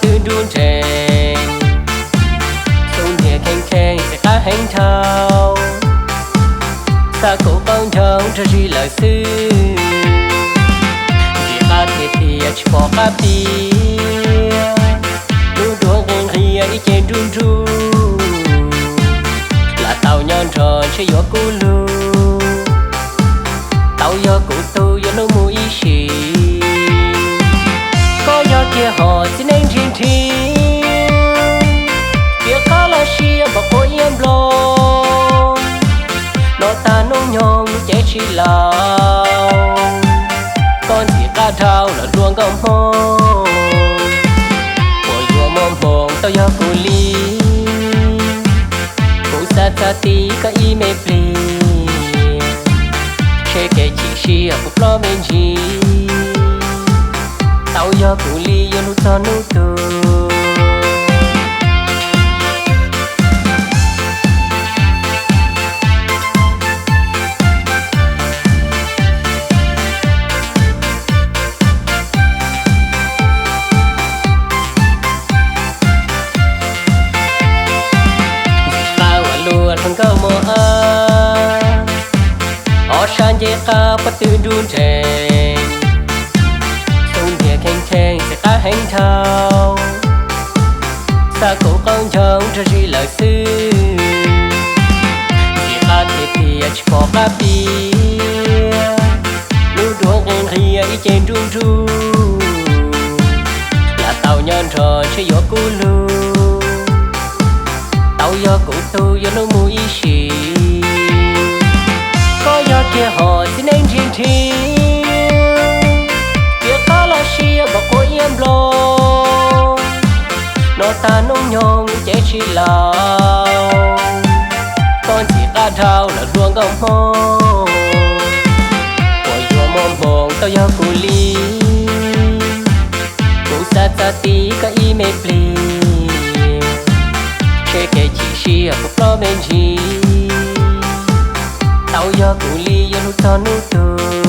twb nruj nrees, xub ntiag kheev kheev txiv qab heev dhau, xa kuv qaub ncaug nrog zis lawm xwb. Ntxim qab tiag tiag tsis pom qab piav, lub duav nqhis nqhis ib ce nruj nruj, lam tau nyob nrog ntshe yuav kub lug. Tau yog kuv tug yuav hlub mus ib sim, koj yog kiag hom txiv neej nrig nrig, piav qab los sia npam quav iab nplo, no tag hnub nyoog lub cev tsis laus, koj ntxim qab dhau los dua nkauj Hmoob, uas yuav muaj hmoo tau yog kuv li. Kuv xav txog tid koj ib me pliag, ntshe kev chim siab puv plob me ntsis, tau yog kuv li yuav hlub txog hnub tuag. Ntxim qab ua luaj rau nkauj mos ab, ob sab ncej qab pob tw nruj nrees, xub ntiag kheev kheev txiv qab heev dhau, xa kuv qaub ncaug nrog zis lawm xwb. Ntxim qab tiag tiag tsis pom qab piav, lub duav nqhis nqhis ib ce nruj nruj, lam tau nyob nrog ntshe yuav kub lug. Tau yog kuv tug yuav hlub mus ib sim, koj yog kiag hom txiv neej nrig nrig, piav qab los sia npam quav iab nplo, no tag hnub nyoog lub cev tsis laus, koj ntxim qab dhau los dua nkauj Hmoob, uas yuav muaj hmoo tau yog kuv li. Kuv xav txog tid koj ib me pliag, ntshe kev chim siab puv plob me ntsis, tau yog kuv li yuav hlub txog hnub tuag.